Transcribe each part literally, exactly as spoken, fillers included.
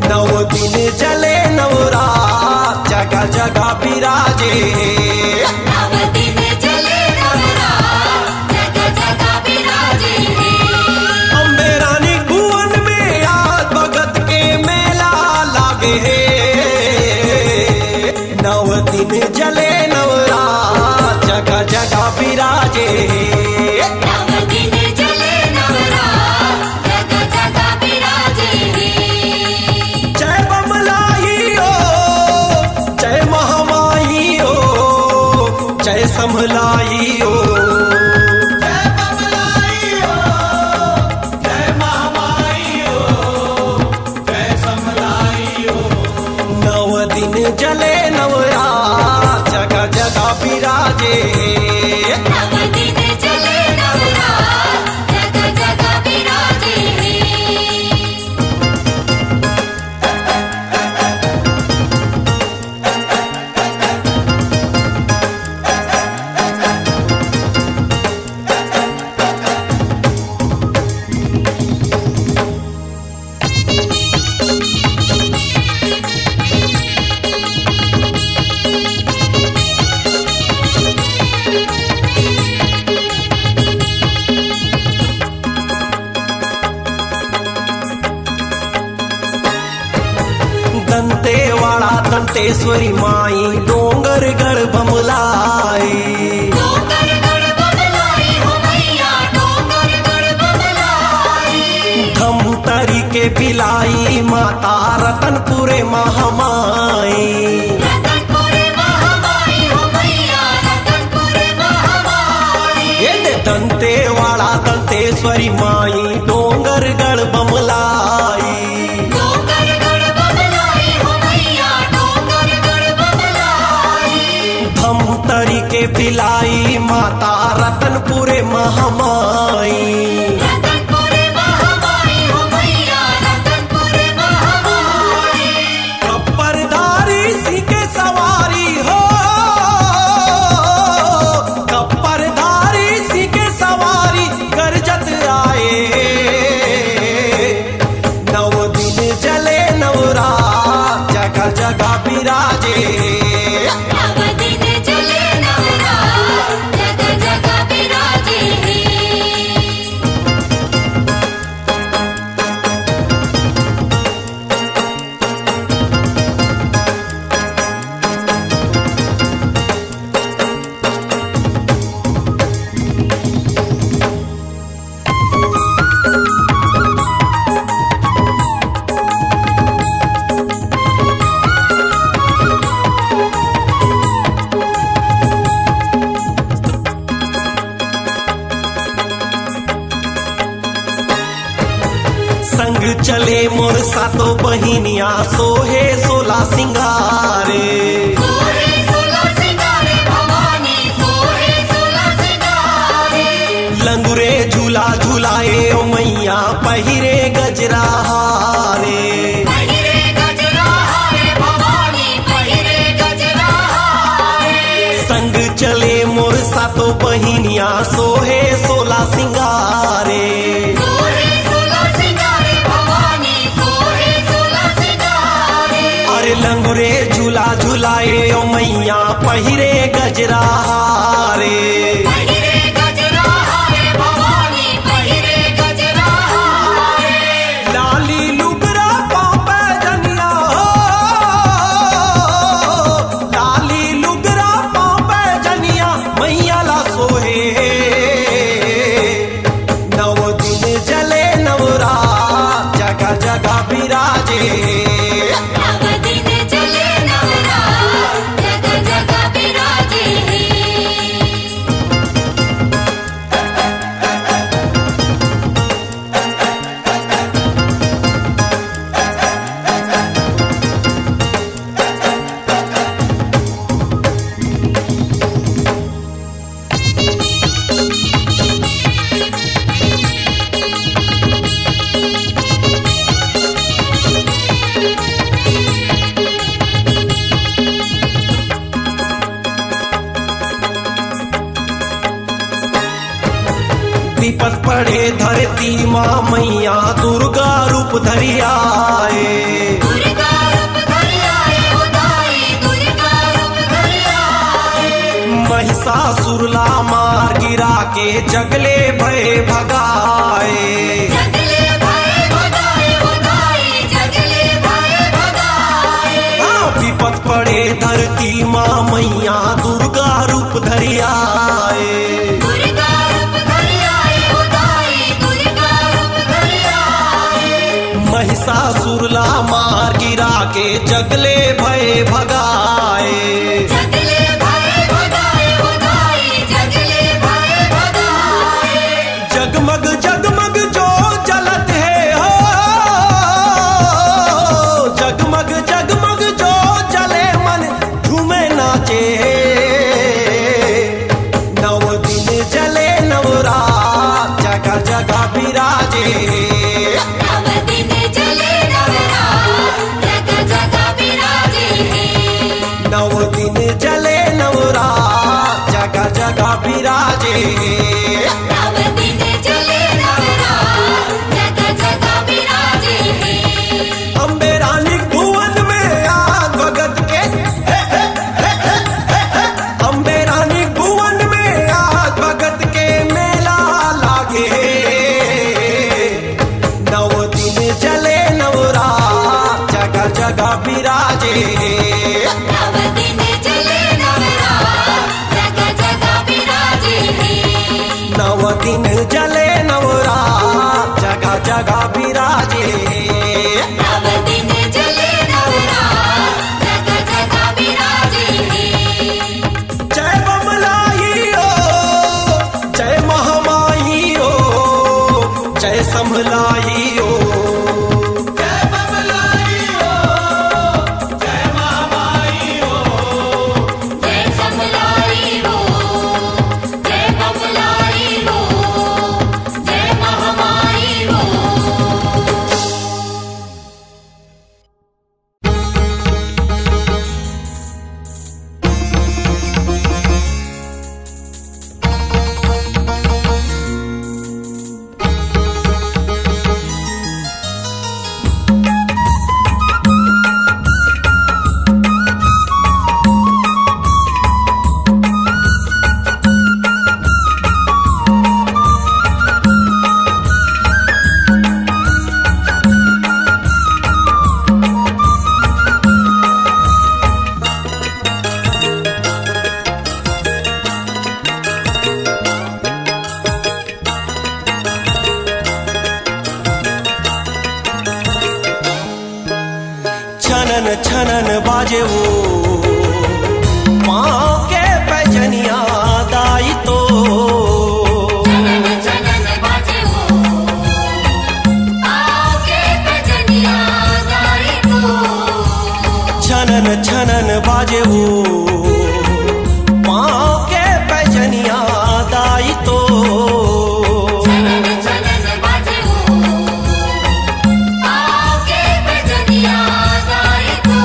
नव दिन जले नवरात, जगह जगह बिराजे। नव दिन जले नवरात, जगह जगह बिराजे हे। अम्बे रानी भुवन में आज भगत के मेला लागे हे। नव दिन जले नवरात, जगह जगह बिराजे हे। नव दिन जले नवरात, जगह जगह बिराजे हे। जय बमलाई ओ, जय महामाई ओ, जय समलाई ओ। जय बमलाई ओ, जय महामाई ओ, जय समलाई ओ। नव दिन जले नवरात, जगह जगह बिराजे। नव दिन जले नवरात, जगह जगह बिराजे हे। दंतेवाड़ा दंतेश्वरी माई, डोंगरगढ़ बमलाई। डोंगरगढ़ बमलाई हो मैया, डोंगरगढ़ बमलाई। धमतरी के बिलाई माता, रतनपुर महामाई। रतनपुर महामाई हो मैया, रतनपुर महामाई। ये दे दंतेवाड़ा दंतेश्वरी माई, डोंगरगढ़ बमलाई। डोंगरगढ़ बमलाई हो मैया, डोंगरगढ़ बमलाई। धमतरी के बिलाई माता, रतनपुर महामाई। रतनपुर महामाई हो मैया, रतनपुर महामाई। कप्परधारी सिंह के सवारी हो, कप्परधारी सिंह के सवारी गरजत आए। नव दिन जले नवरात, जगह जगह बिराजे। नव दिन जले नवरात, जगह जगह बिराजे हे। संग चले मोर सातो बहिनिया, सोहे सोला सिंगारे। सोहे सोला सिंगारे भवानी, सोहे सोला सिंगारे। लंगुरे झूला झुलाए ओ मैया, पहिरे गजरा हारे। पहिरे गजरा हारे भवानी, पहिरे गजरा हारे। संग चले मोर सातो बहिनिया, सोहे सोला सिंगारे। सोहे सोला सिंगारे भवानी, सोहे सोला सिंगारे। अरे लंगुरे झूला झुलाए ओ मैया, पहिरे गजरा हारे। पहिरे गजरा हारे भवानी, पहिरे गजरा हारे। लाली लुगरा पाँव पैजनिया हो, लाली लुगरा पाँव पैजनिया, मैया ला सोहे। नव दिन जले नवरात, जगह जगह बिराजे। नव दिन जले नवरात, जगह जगह बिराजे। विपत पड़े धरती मा, मैया दुर्गा रूप धरि आए। दुर्गा रूप धरि आए, ओ दाई, दुर्गा रूप धरि आए। महिषासुर ला मार गिरा के, जग ले भय भगाए। जग ले भय भगाए, ओ दाई, जग ले भय भगाए। हाँ, विपत पड़े धरती मा, मैया दुर्गा रूप धरि आए। दुर्गा रूप धरि आए, ओ दाई, दुर्गा रूप धरि आए। महिषासुर ला मार गिरा के, जग ले भय भगाए। जग ले भय भगाए, ओ दाई, जग ले भय भगाए। जगमग जगमग जो जलत हे हो, जगमग जगमग जो जले, मन झूमे नाचे। नव दिन जले नवरात, जगह जगह बिराजे। नव दिन जले नवरात, जगह जगह बिराजे हे। नव दिन जले नवरात, जगह जगह बिराजे हे। नव दिन जले नवरात, जगह जगह बिराजे हे। अम्बे रानी भुवन में आज भगत के, अम्बे रानी भुवन में आज भगत के मेला लागे। नव दिन जले नवरात, जगह जगह बिराजे। नव दिन जले नवरात, जगह जगह बिराजे हे। नव दिन जले नवरात, जगह जगह बिराजे। नव दिन जले नवरात, जगह जगह बिराजे हे। जय बमलाई ओ, जय महामाई ओ, जय समलाई ओ। जय बमलाई ओ, जय महामाई ओ। जय समलाई ओ, जय बमलाई ओ, जय महामाई ओ। छनन छनन बाजे ओ पाँव के पैजनिया दाई तो। छनन छनन बाजे ओ पाँव के पैजनिया दाई तो। छनन छनन बाजे ओ पाँव के पैजनिया दाई तो। छनन छनन बाजे ओ पाँव के पैजनिया दाई तो।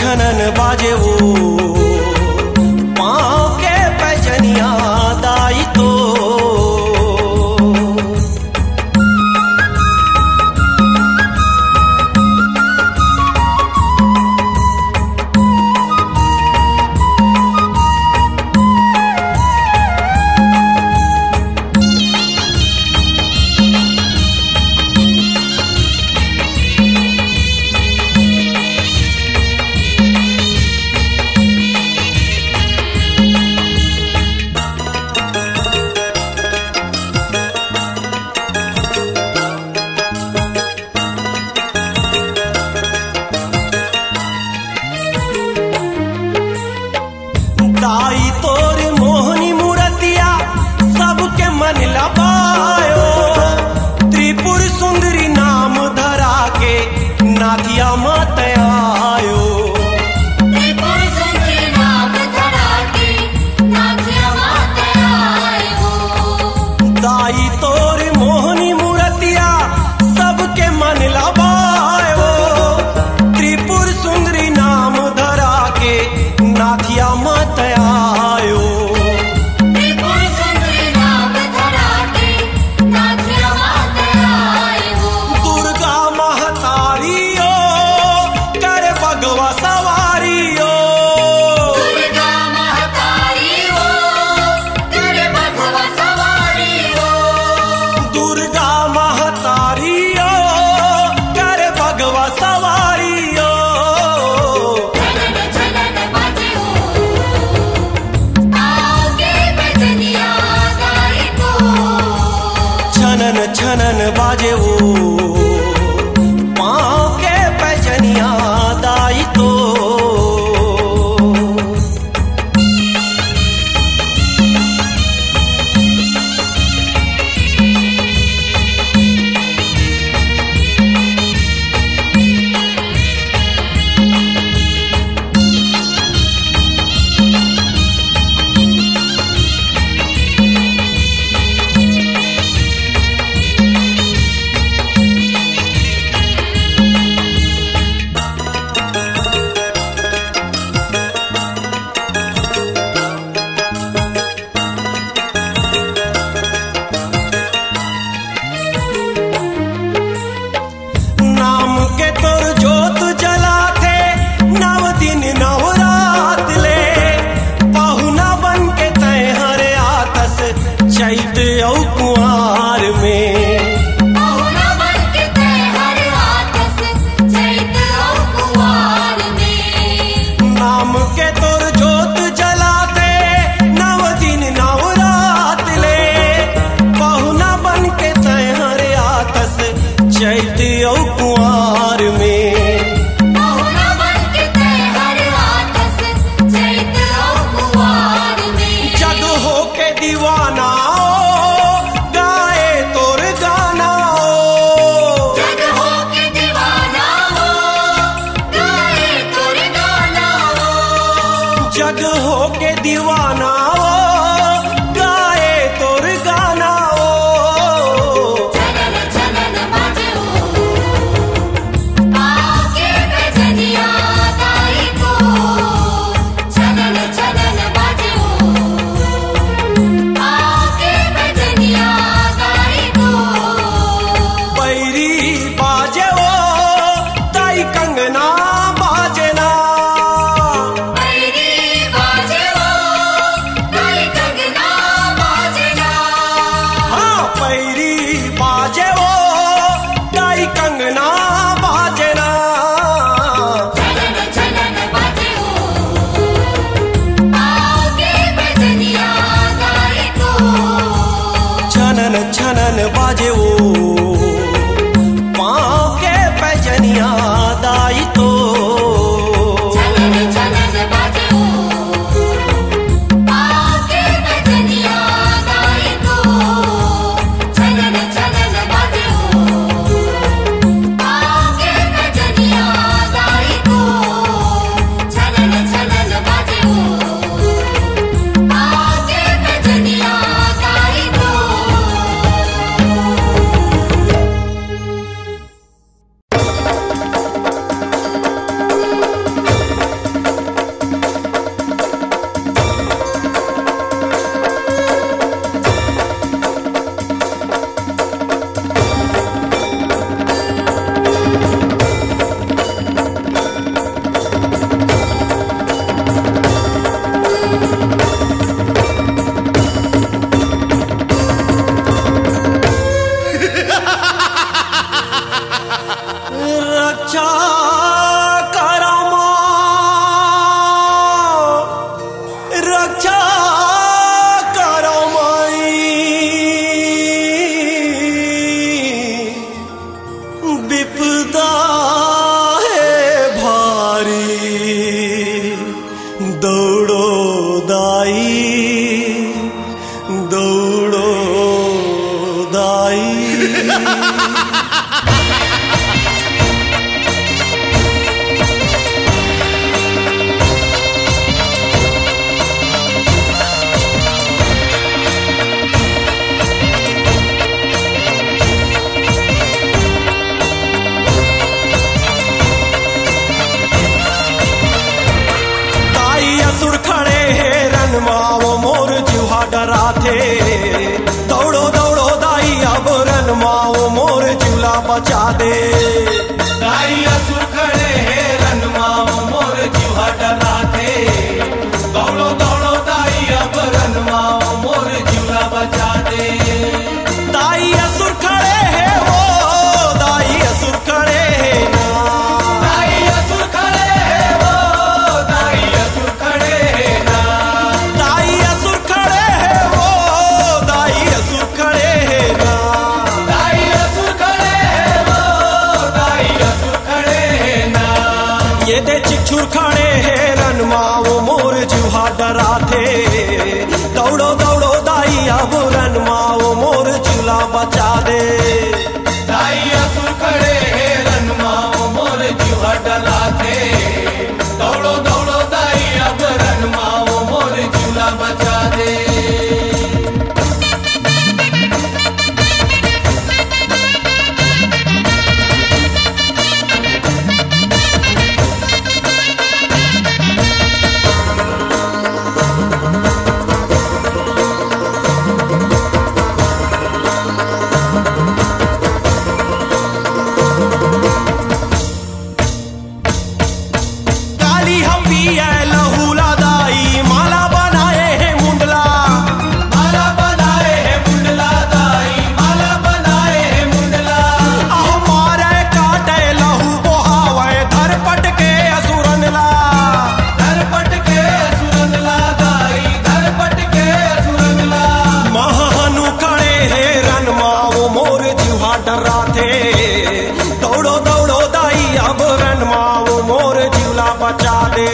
छनन बाजे ओ, पाँव के पैजनिया दाई तो। दाई तोर मोहनी मूरतिया सबके मन लबायो, त्रिपुर सुंदरी नाम धरा के नाथिया मत आयो। त्रिपुर सुंदरी नाम धरा के नाथिया मत आयो। दाई तोर मोहनी मूरतिया सबके मन लबायो, त्रिपुर सुंदरी नाम धरा के नाथिया मत आयो। त्रिपुर सुंदरी नाम धरा के नाथिया मत आयो। दुर्गा महतारी ओ, कर बगवा सवारी ओ। दुर्गा महतारी ओ, कर बगवा सवारी ओ। दुर्गा महतारी ओ, कर बगवा सवारी ओ। छनन छनन बाजे ओ, पाँव के पैजनिया दाई तो। छनन छनन बाजे ओ, पाँव के पैजनिया दाई तो। नाम के तोर जोत जलाथे, नव दिन नव रात ले। पहुना बन के तैं हर आतस, चैत अउ कुआर में। पहुना बन के तैं हर आतस, चैत अउ कुआर में। नाम के तोर जोत जलाथे, नव दिन नव रात ले। पहुना बन के तैं हर आतस, चैत अउ कुआर में। पहुना बन के तैं हर आतस, चैत अउ कुआर में। जग होके दीवाना ओ, गाए तोर गाना ओ। जग होके दीवाना ओ, गाए तोर गाना ओ। जग होके दीवाना ओ, गाए तोर गाना ओ। छनन छनन बाजे ओ, पाँव के पैजनिया दाई तो। छनन छनन बाजे ओ, पाँव के पैजनिया दाई तो। बैरी बाजे ओ, दाई कंगना बाजे ना। बैरी बाजे ओ, अरे दौड़ो दाई, दौड़ो दाई। दाई असुर खड़े हे रन मा, वो मोर जुहा डराथे। दौड़ो दौड़ो दाई, अब रन मा वो मोर जुला बचा दे। दाई असुर खड़े हे रन मा, वो मोर जुहा डराथे। दौड़ो दौड़ो दाई, अब रन मा वो मोर जुला बचा दे। दाई असुर खड़े हे वो, दाई असुर खड़े हे ना। दाई असुर खड़े हे वो, दाई असुर खड़े हे ना। दाई असुर खड़े हे वो, दाई असुर खड़े हे ना। दाई असुर खड़े हे वो, दाई असुर खड़े हे ना। ये दे चिक्षुर खड़े हे रन मा, वो मोर जुहा डराथे। दौड़ो दौड़ो दाई, अब रन मा वो मोर जुला बचा दे। दाई असुर खड़े हे रन मा, वो मोर जुहा डराथे। दौड़ो दौड़ो दाई, अब रन मा वो मोर जुला बचा दे। काली हम पिए लहू ला दाई, माला बनाए हे मुंडला। माला बनाए हे मुंडला दाई, माला बनाए हे मुंडला। अह मारे काटे लहू बोहावे, धरपट के असुरन ला। धरपट के असुरन ला दाई, धरपट के असुरन ला। महाहनु खड़े हे रन मा, वो मोर जुहा डराथे। दौड़ो दौड़ो दाई, अब रन मा वो मोर जुला बचा दे।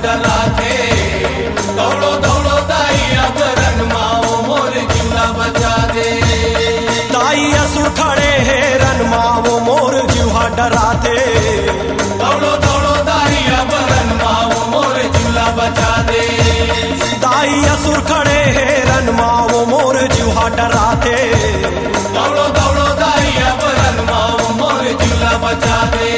डराथे। दौड़ो, दौड़ो दाई, अब रन मा वो मोर जिउला बचा दे। दाई असुर खड़े हे रन मा वो मोर जिउहा डराथे। दौड़ो, दौड़ो दाई, अब रन मा वो मोर जिउला बचा दे। दाई असुर खड़े हे रन मा वो मोर जिउहा डराथे। दौड़ो, दौड़ो दाई, अब रन मा वो मोर जिउला बचा दे।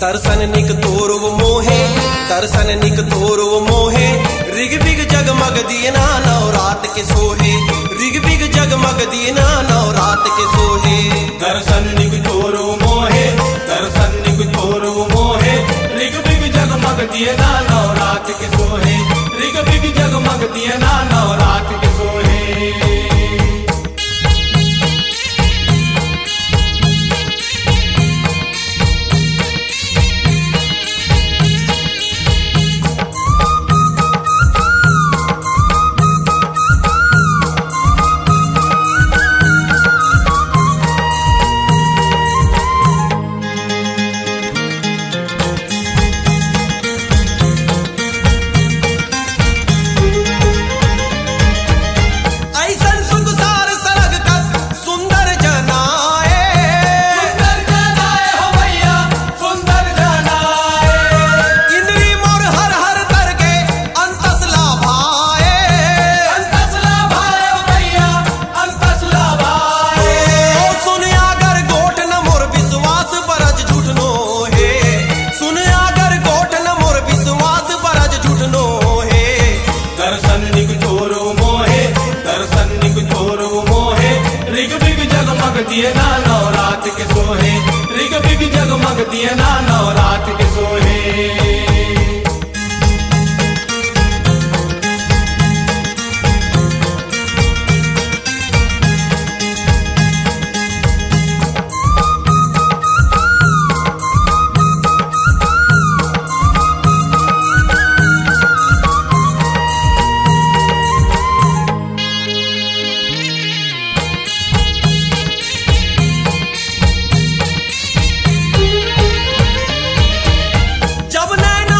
तरसन निक तोरव मोहे, तरसन निक तोरव मोहे, रिग बिग जगमग दियना नवरात के सोहे, रिग बिग जगमग दियना नवरात के सोहे। तरसन निक तोरव मोहे, तरसन निक तोरव मोहे, रिग बिग जगमग दियना नवरात के सोहे, रिग बिग जगमग दियना नवरात के सोहे। अइसन सुनसान सरग कस सुंदर जनाए। सुंदर जनाए हो भैया, सुंदर जनाए। इंद्री मोर हर हर करके अंतस ला भाए। अंतस ला भाए हो भैया, अंतस ला भाए। ओ सुनिया गर गोठ न मोर विश्वास बरज झूठनो हे। सुनिया गर गोठ न मोर विश्वास बरज झूठनो हे। दर्शन निक तोरो मोहे, दर्शन निक तोरो मोहे। रिग बिग जगमग दिए ना नवरात के सोहे, रिग बिग जगमग दिए ना नवरात के सोहे। जब नैन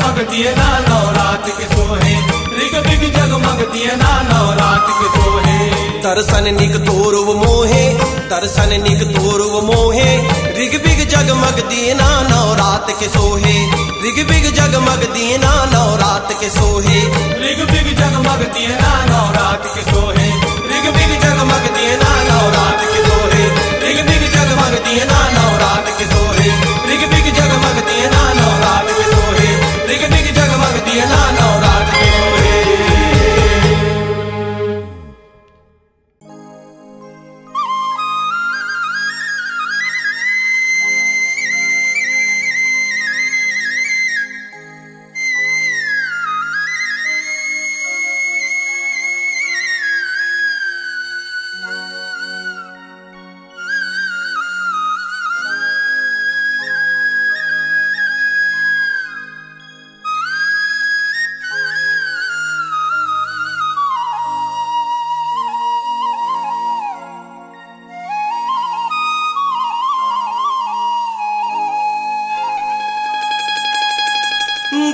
जगमग दिए ना नवरात के सोहे, रिग बिग जगमग दिए ना नवरात के सोहे। दर्शन निक तोरव मोहे, दर्शन निक तोरव मोहे, रिग बिग जगमग दिए ना नवरात के सोहे, रिग बिग जगमग दिए ना नवरात के सोहे। रिग बिग जगमग दिए ना नवरात के सोहे, रिग बिग जगमग दिए ना नवरात के सोहे, रिग बिग जगमग दिए ना नवरात के सोहे, रिग बिग जगमग दिए ना नवरात के सोहे, रिग बिग जगमग दिए ना नवरात के सोहे।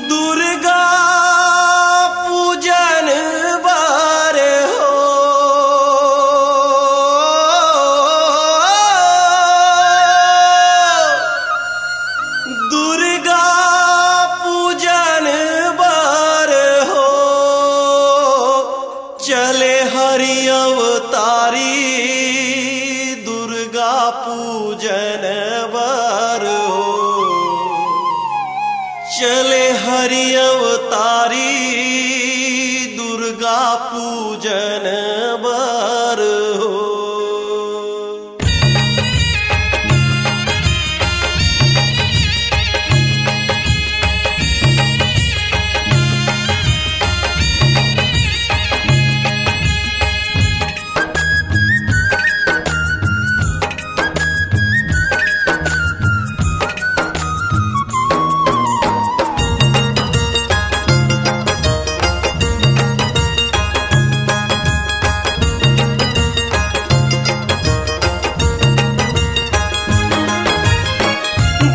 दुर्गा पूजन बर हो, दुर्गा पूजन बर हो, चले हरि अवतारी दुर्गा पूजन बर हो, चले हरि अवतारी दुर्गा पूजन बर हो।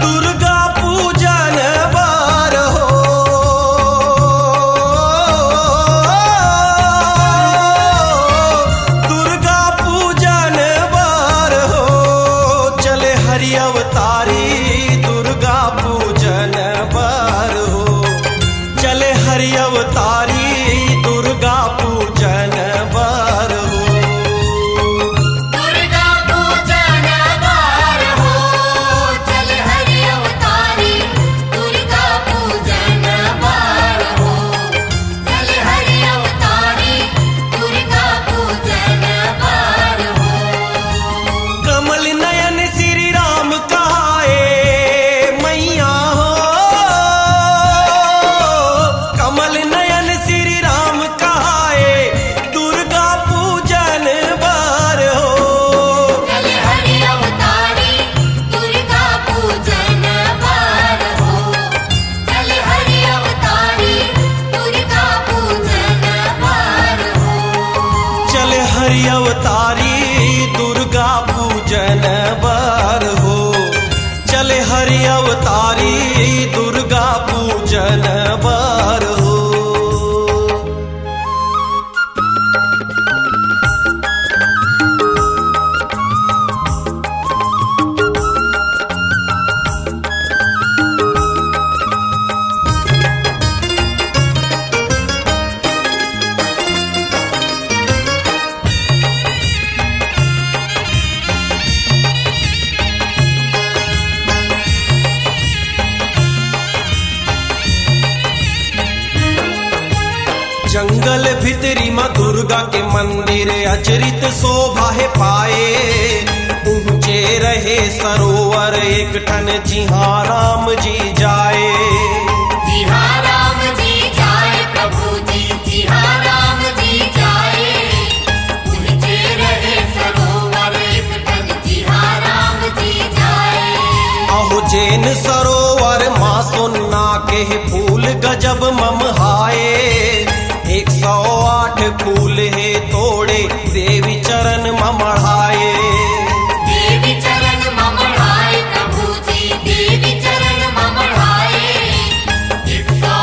दुर्गा पूजन बर हो, दुर्गा पूजन बर हो, चले हरि अवतारी दुर्गा पूजन बर हो, चले हरि अवतारी दुर्गा पूजन बर हो। दुर्गा पूजन बर हो, चले हरि अवतारी दुर्गा पूजन बर हो, चले हरि अवतारी दुर्गा पूजन बर हो। कमल नयन श्री राम कहाए मैया हो, कमल नयन श्री राम कहाए दुर्गा पूजन बर हो। चले हरि अवतारी दुर्गा पूजन बर हो, चले हरि अवतारी दुर्गा पूजन बर हो। चले हरि अवतारी दुर्गा पूजन बर हो, चले हरि अवतारी दुर्गा पूजन बर हो। जंगल भितरी म दुर्गा के मंदिर अचरित शोभा हे पाए। उहचे रहे सरोवर एक ठन जिहाँ राम जी जाए। जिहाँ राम जी जाए प्रभु जी, जिहाँ राम जी जाए। उहचे रहे सरोवर एक ठन जिहाँ राम जी जाए। अहो जेन सरोवर मा सोना के फूल गजब ममहाए। एक सौ आठ फूल हे तोड़े देवी चरण म मढ़ाए। देवी चरण म मढ़ाए प्रभु जी, देवी चरण म मढ़ाए। एक सौ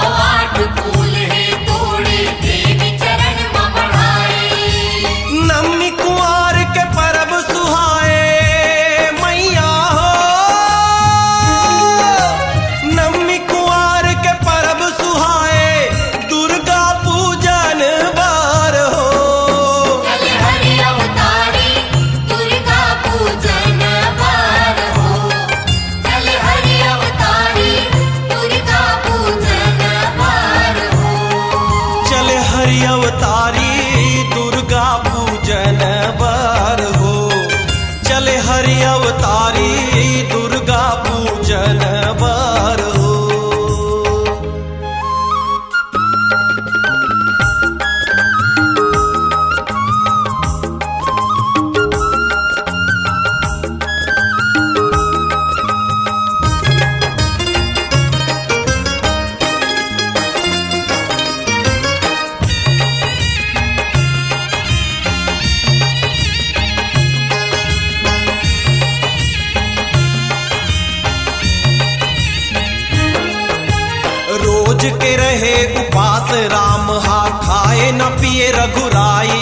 के रहे उपास राम हा, खाए न पिए रघुराई।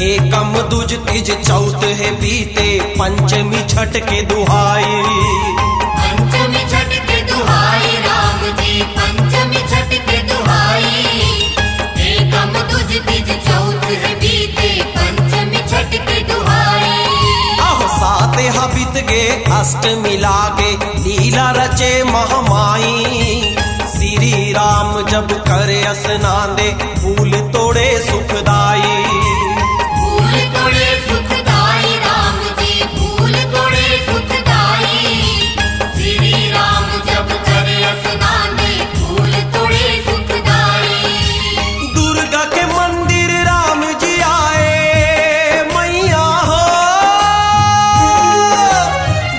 एकम दूज तीज चौथ हे बीते, पंचमी छठ के दुहाई। पंचमी छठ के दुहाई राम जी, पंचमी छठ के दुहाई। एकम दूज तीज चौथ हे बीते, पंचमी छठ के दुहाई। आहो सात हा बीत गे, अष्टमी लागे, लीला रचे महामाई। श्री राम जब करे स्नान दे, फूल तोड़े सुखदाई। फूल तोड़े सुखदाई राम जी, फूल तोड़े सुखदाई। श्री राम जब करे स्नान दे, फूल तोड़े सुखदाई। दुर्गा के मंदिर राम जी आए, मैया हो।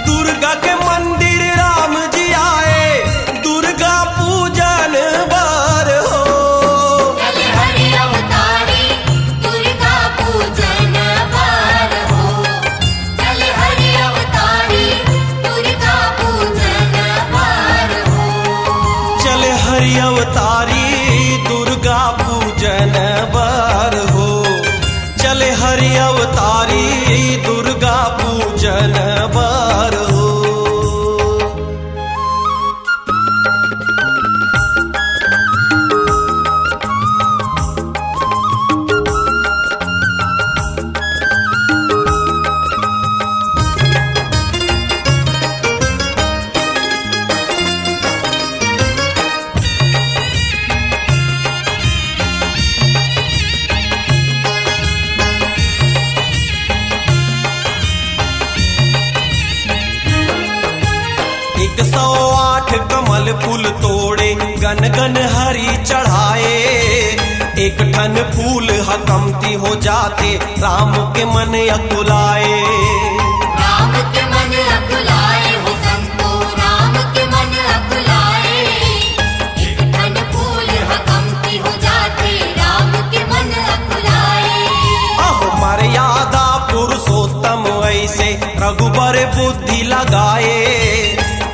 दुर्गा के मंदिर राम जी आए, दुर्गा पूजन बर हो। चल हरि अवतारी, दुर्गा पूजन बर हो। चल हरि अवतारी, दुर्गा पूजन बर हो। चल हरि अवतारी, दुर्गा पूजन बर हो। चल हरि अवतारी, दुर्गा पूजन बर हो। एक सौ आठ कमल फूल तोड़े, गन गन हरी चढ़ाए। एक ठन फूल ह कमती हो जाते, राम के मन अकुलाए। राम के मन अकुलाए हो संतो, राम के मन अकुलाए। एक ठन फूल ह कमती हो जाते, राम के मन अकुलाए। अहो मर्यादा पुरुषोत्तम ऐसे, रघुबर बुद्धि लगाए।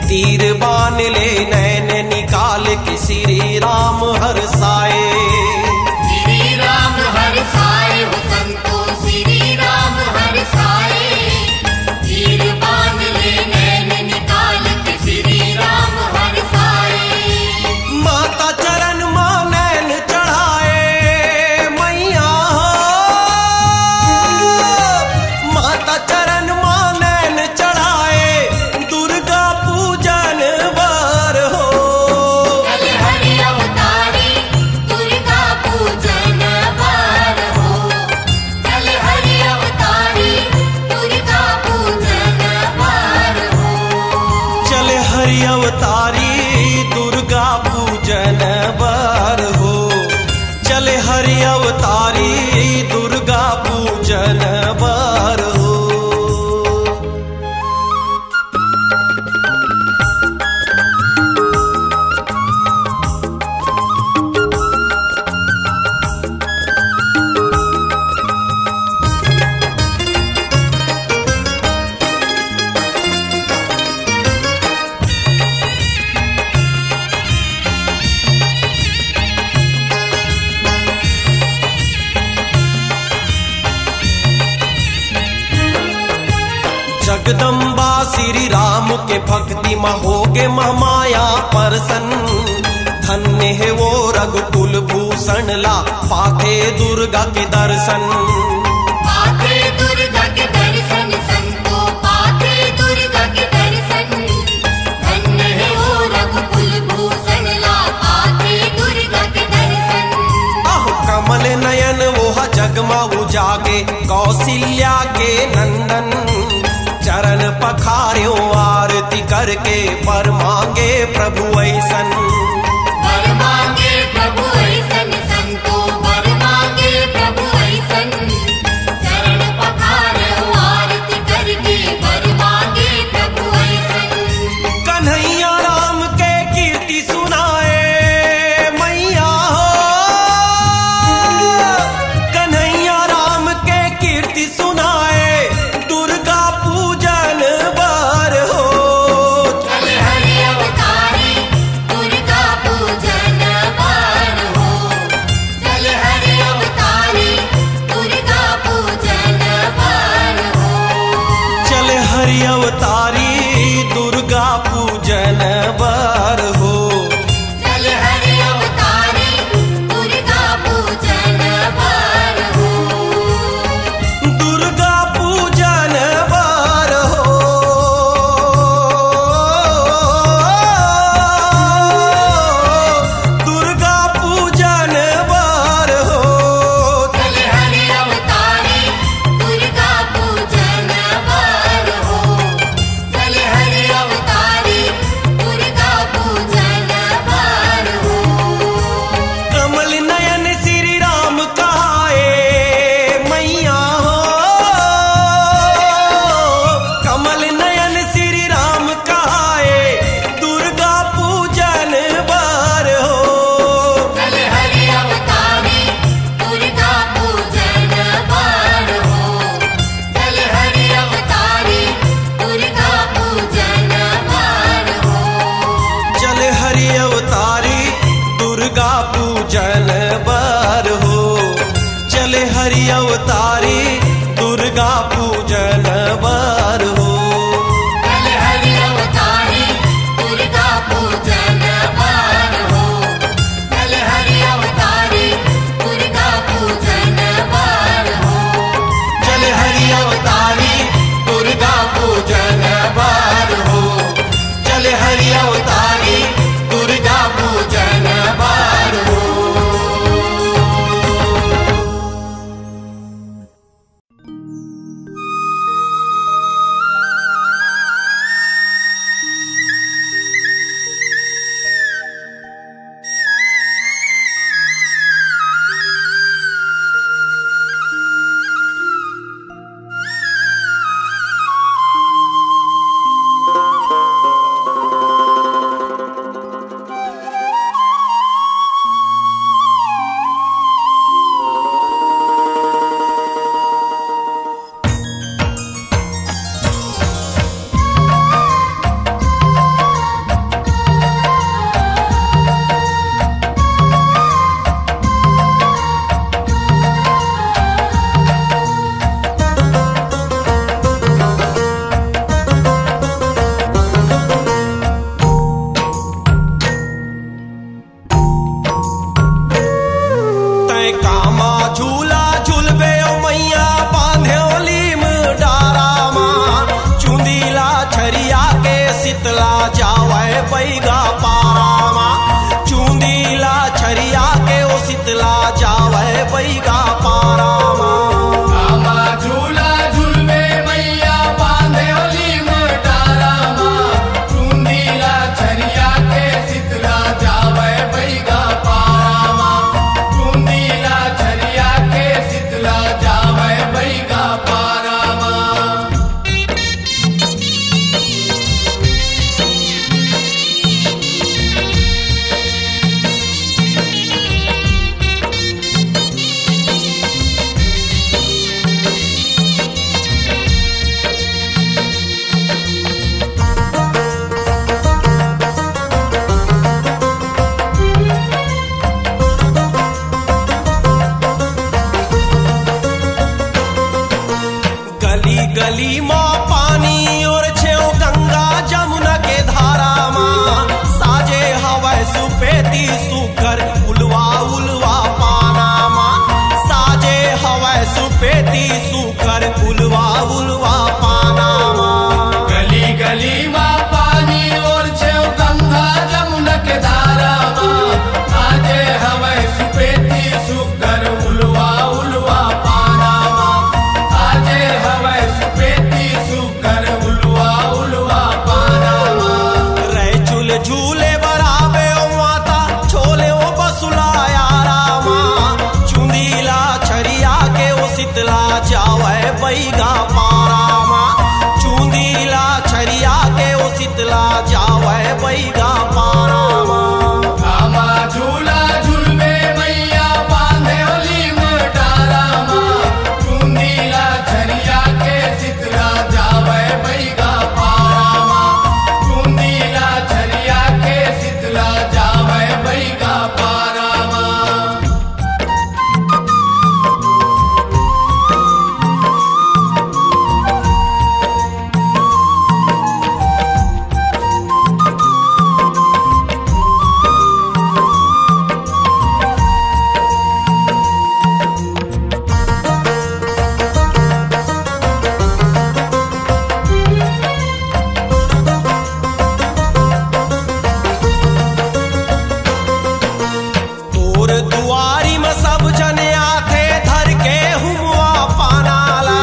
तीर बाण ले नैन निकाल के, श्री राम हरसाए। श्री राम हरसाए हो संतो, श्री राम हरसाए। तीर बाण ले नैन निकाल के, श्री राम हरसाए। माता चरण मा नैन चढ़ाए मैया हो, माता चरण मा नैन चढ़ाए, दुर्गा पूजन बर हो। चल हरि अवतारी, दुर्गा पूजन बर हो। चल हरि अवतारी, दुर्गा पूजन बर हो। चल हरि अवतारी, दुर्गा पूजन बर हो। चल हरि अवतारी, दुर्गा पूजन बर हो। जगदम्बा श्री राम के भक्ति म होगे महमाया परसन। धन्य हे वो रघुकुल भूषण ला पाथे दुर्गा के दर्शन। पाथे दुर्गा के दर्शन संतो, पाथे दुर्गा के दर्शन। धन्य हे वो रघुकुल भूषण ला पाथे दुर्गा के दर्शन। अहो कमल नयन वोहा जगमा उजागे, कौशल्या के नंदन। चरण पखार्यो आरती करके, बर मांगे प्रभु ऐसन। बर मांगे प्रभु ऐसन संतो, बर मांगे प्रभु ऐसन। चरण पखार्यो आरती करके, बर मांगे प्रभु ऐसन। कन्हैया राम के कीर्ति सुनाए मैया हो, कन्हैया राम के कीर्ति सुनाए, दुर्गा पूजन बर हो। चल हरि अवतारी, झूला झुलबे ओ मैया, बांधे ओ लीम डारा मा। चुंदी ला छरिया के, शीतला जावय बैगा पारा मा। चुंदी ला छरिया के, ओ शीतला जावय बैगा पारा मा। कामा झूला झुलबे मैया, बांधे ओ लीम डारा मा। चुंदी ला छरिया के, शीतला जावय बैगा पारा मा। चुंदी ला छरिया के, शीतला जावय बैगा पारा मा। गली गली मा पानी ओरछेव, गंगा जमुना के धारा मा। साजे हवय सुपेती सुघर, उलवा उलवा पाना मा। साजे हवय सुपेती सुघर, उलवा उलवा पाना मा। गली गली मा पानी ओरछेव, गंगा जमुना के धारा मा। साजे हवय सुपेती सुघर, उलवा उलवा पाना मा। साजे हवय सुपेती सुघर, उलवा उलवा पाना मा। रैचुल झूले बर आबे ओ माता, छोले ओ बसुला यारा मा। चुंदी ला छरिया के, ओ शीतला जावय बैगा पारा मा। चुंदी ला छरिया के, ओ शीतला जावय बैगा पारा मा। कामा झूला झुलबे मैया, बांधे ओ लीम डारा मा। चुंदी ला छरिया के, शीतला जावय बैगा पारा मा। चुंदी ला छरिया के, शीतला जावय बैगा पारा मा। तोर दुआरी म सब झन आथे, धर के हुमवा पाना ला।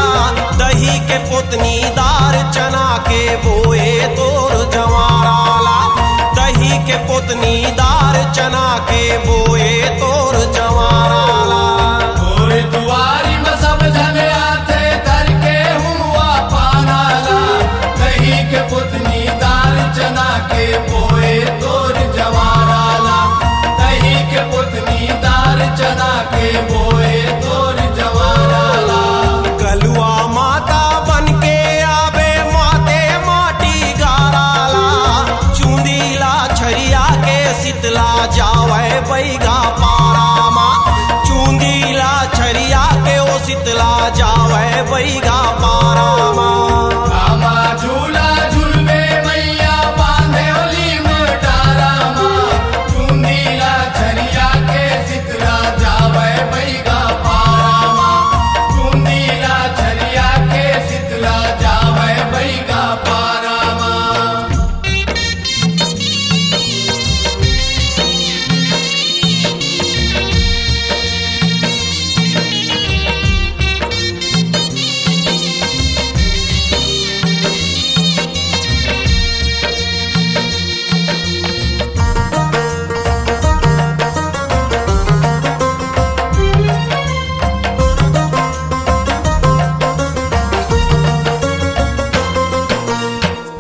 दही के पोतनी, दार चना के बोए तोर जवारा ला। दही के पोतनी, दार चना के बोए तोर जवारा ला। तोर दुआरी म सब झन आथे, धर के हुमवा पाना ला। दही के पोतनी, दार चना के बोए तोर जवारा ला। दही के पोतनी, दार चना के बोए तोर जवारा ला। कलुआ माता बन के आबे, माते माटी गारा ला। चुंदी ला छरिया के, शीतला जावय बैगा पारा मा। चुंदी ला छरिया के, ओ शीतला जावय बैगा पारा मा। कामा झूला झुलबे मैया, बांधे ओ लीम डारा मा। चुंदी ला छरिया के, शीतला जावय बैगा पारा मा। चुंदी ला छरिया के, शीतला जावय बैगा पारा मा।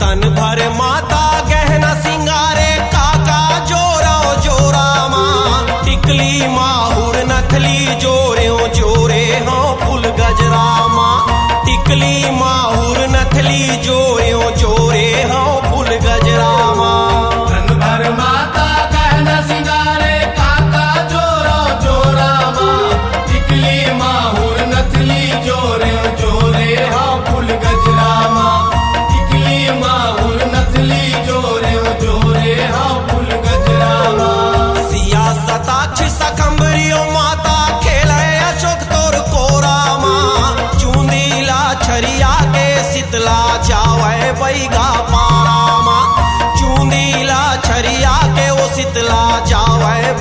तन भर माता गहना सिंगारे, काका जोरा जोरा मा। टिकली माहुर नथली जोरे जोरे हो फूल गजरा मा। टिकली माहुर नथली जोरे जोरे हो फूल गजरा मा। तन भर माता गहना सिंगारे, काका जोरा जोरा मा। टिकली माहुर नथली जोरे जोरे हो फूल गजरा मा। टिकली माहुर नथली जोरे जोरे हो फूल गजरा मा। सिया सताक्ष सखंब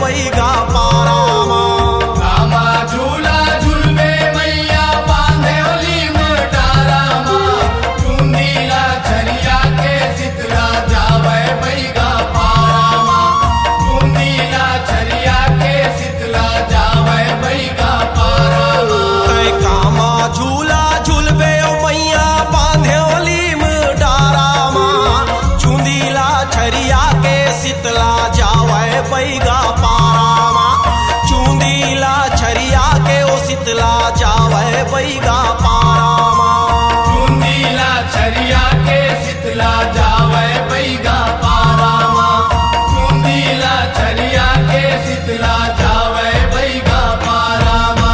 बइगा पारा मा। कामा झूला झुलबे मइया, बांधे ओ लीम डारा मा। चुंदी ला छरिया के शीतला जावय बइगा पारा मा। चुंदी ला छरिया के शीतला जावय बइगा पारा मा। तै कामा झूला झुलबे ओ मइया, बांधे ओ लीम डारा मा। चुंदी ला छरिया के शीतला जावय बइगा पारा मा। चुंदी ला छरिया के ओ शीतला जावय बइगा पारा मा। चुंदी ला छरिया के शीतला जावय बइगा पारा मा। चुंदी ला छरिया के शीतला जावय बइगा पारा मा।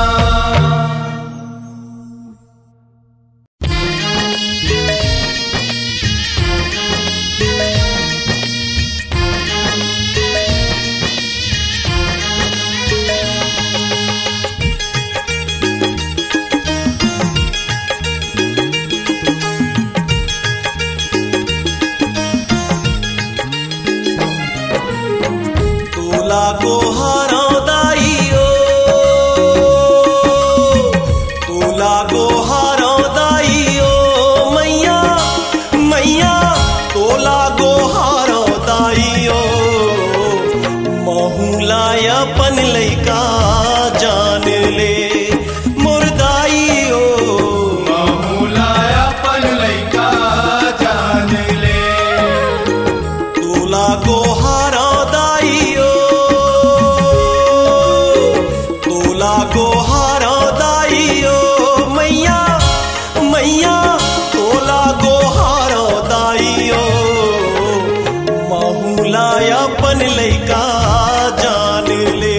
तोला गोहरंव दाई ओ, तोला गोहरंव दाई ओ, मइया, मइया, तोला गोहरंव दाई ओ, महूं ला अपन लइका जान ले। मोर दाई ओ, महूं ला अपन लइका जान ले। तोला गोहरंव दाई ओ, तोला गोहरंव दाई ओ, मइया, मइया, तोला गोहरंव दाई ओ, महूं ला अपन लइका जान ले।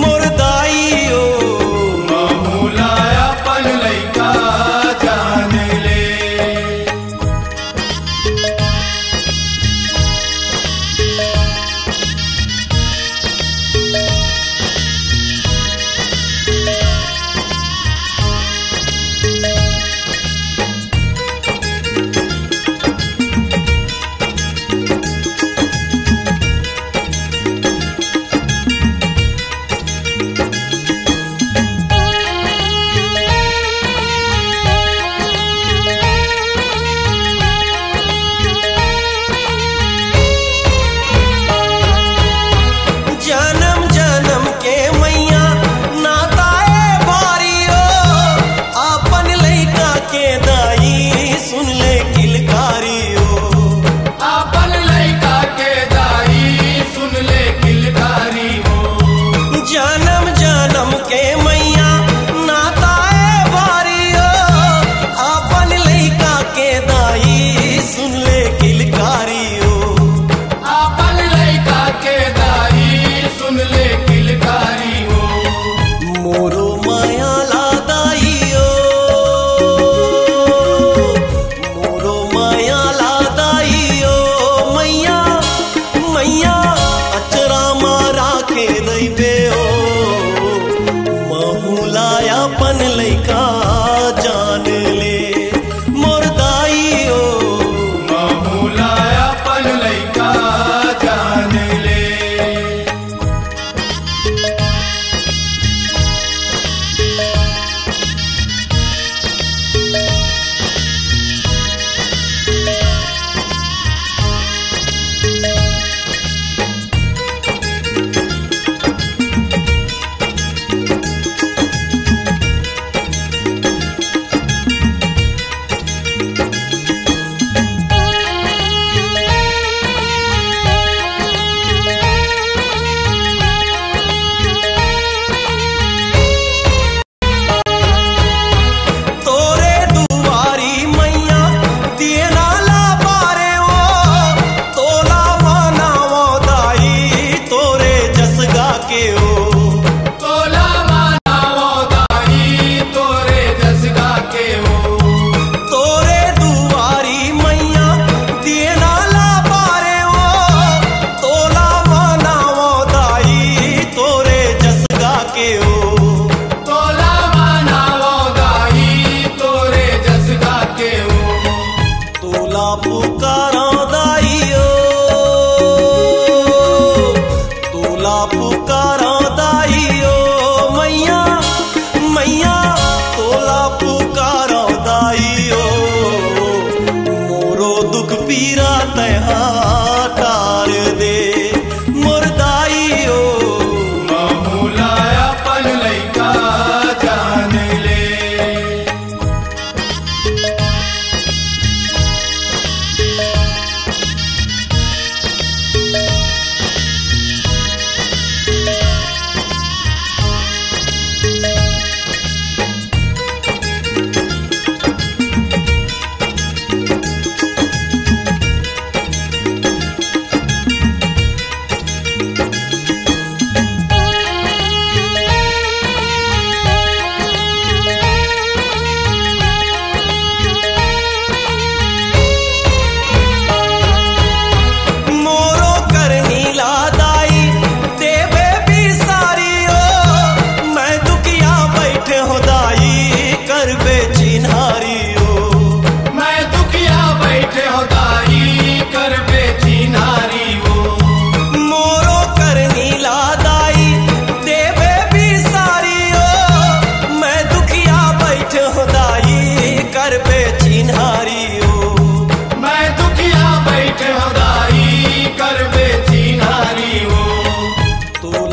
मोर दाई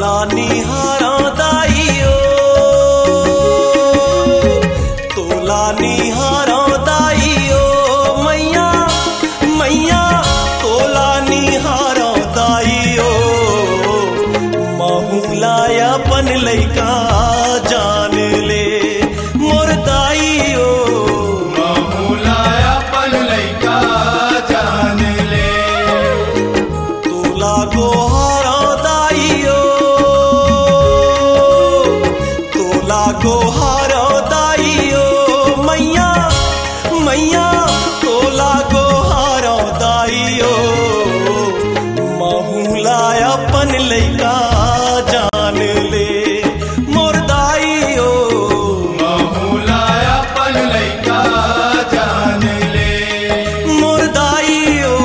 निहारौं दाई ओ, तोला निहारौं दाई ओ, मैया, मैया, तोला निहारौं दाई ओ, महूँ ला अपन लइका जान ले, मोर दाई ओ। महूँ ला अपन लइका जान ले। तोला गोहारौं दाई ओ, तोला गोहारौं दाई ओ, मैया, मैया, तोला गोहारौं दाई ओ, महूँ ला अपन लइका जान ले, मोर दाई ओ। महूँ ला अपन लइका जान ले। मोर दाई ओ।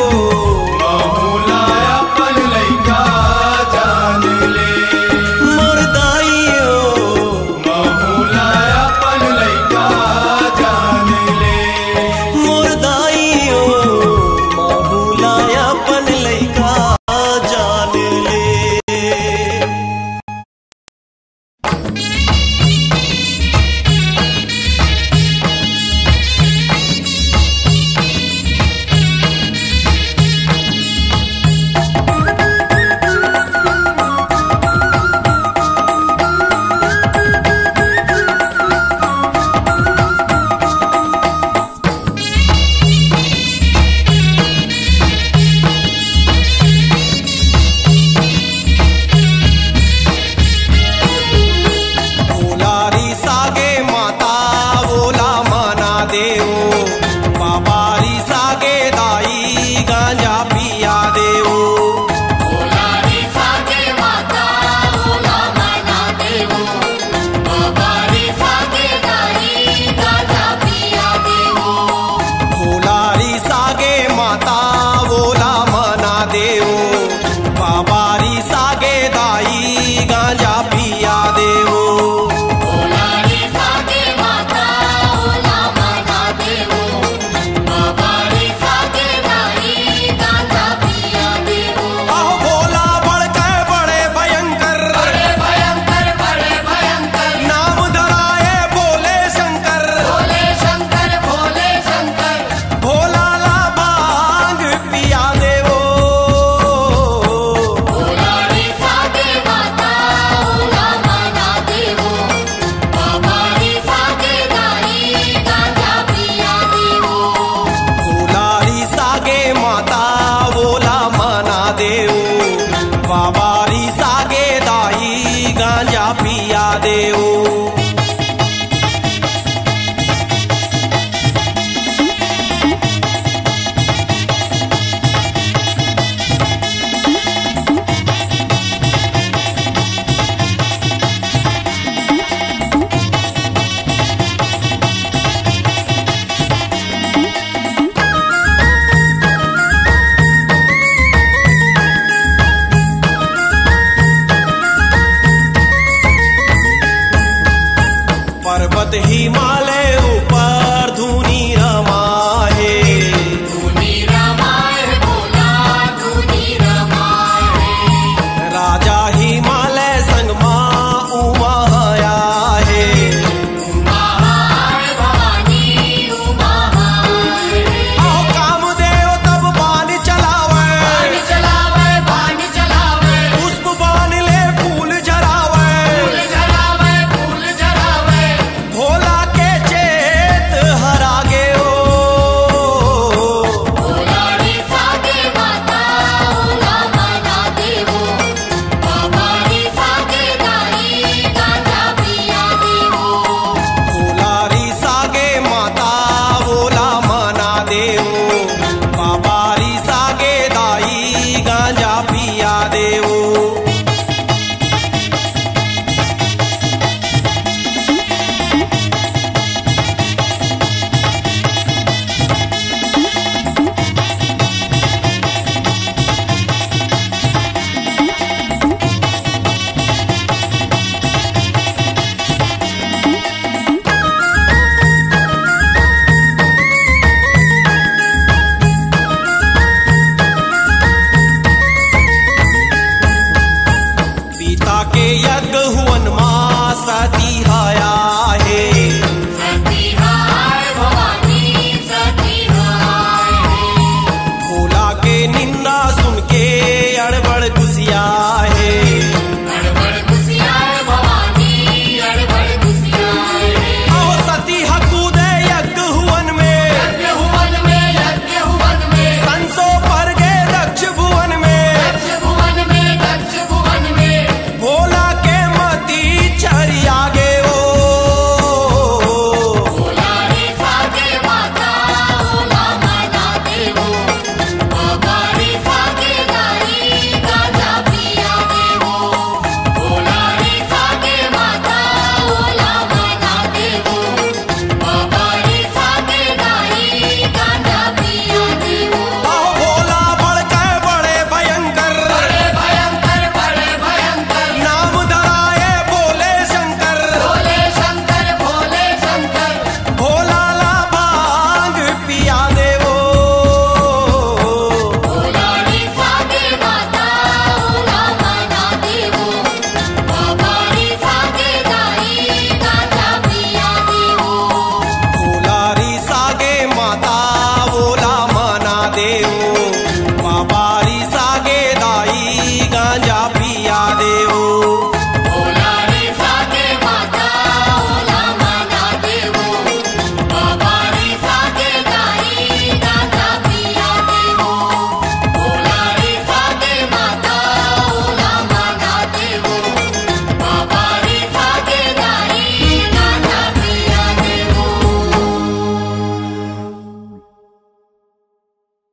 महूँ ला अपन लइका जान ले। मोर दाई ओ। महूँ ला अपन लइका जान ले। मोर दाई ओ। महूँ ला अपन लइका जान ले। भोला रिसागे माता, ओला मना देव। बाबा रिसागे दाई, गांजा पिया देव। भोला रिसागे माता, ओला मना देव। बाबा रिसागे दाई, गांजा पिया देव। भोला रिसागे माता, ओला मना देव। बाबा रिसागे दाई, गांजा पिया देव। भोला रिसागे माता, ओला मना देव। बाबा रिसागे दाई, गांजा पिया देव। अहो भोला बड़के बड़े भयंकर। बड़े भयंकर, बड़े भयंकर। नाम धराए भोले शंकर। भोले शंकर, भोले शंकर। भोला ला भांग पिया देव। भोला रिसागे माता, ओला मना देव। बाबा रिसागे दाई, गांजा पिया देव। भोला रिसागे माता, ओला मना देव। बाबा रिसागे दाई, गांजा पिया देव। पर्वत हिमालय ऊपर धुनी रमाए। धुनी रमाए भोला, धुनी रमाए। राजा हिमालय संग मा उमा आए। उमा आए भवानी, उमा आए। अहो कामदेव तब बान चलावे। बान चलावे, बान चलावे। पुष्प बान ले फूल झरावे। फूल झरावे, फूल झरावे। भोला के आके यज्ञ हुवन मा सती हया हे। सती हाय भवानी, सती हाय हे। भोला के निंदा सुन के अड़बड़ गुसिया हे। अड़बड़ गुसिया हे भवानी, अड़बड़ गुसिया हे। अहो सती ह कूदे यज्ञ हुवन में। यज्ञ हुवन में, यज्ञ हुवन में। संसो पर गे दक्ष भुवन में। दक्ष भुवन में, दक्ष भुवन में। भोला के मती छरिया गे ओ। भोला रे सागे माता, ओला मना देवो। बाबा रे सागे दाई, गाजा पिया देवो। भोला रे सागे माता, ओला मना देवो। बाबा रे सागे दाई, गाजा पिया देवो। अहो भोला बड़के बड़े भयंकर। बड़े भयंकर, बड़े भयंकर। नाम धराए भोले शंकर। भोले शंकर, भोले शंकर। भोला ला भांग पिया देवो। भोला रे सागे माता, ओला मना देवो। बाबा रे सागे दाई, गाजा पिया देवो। भोला रे सागे माता, ओला मना देवो।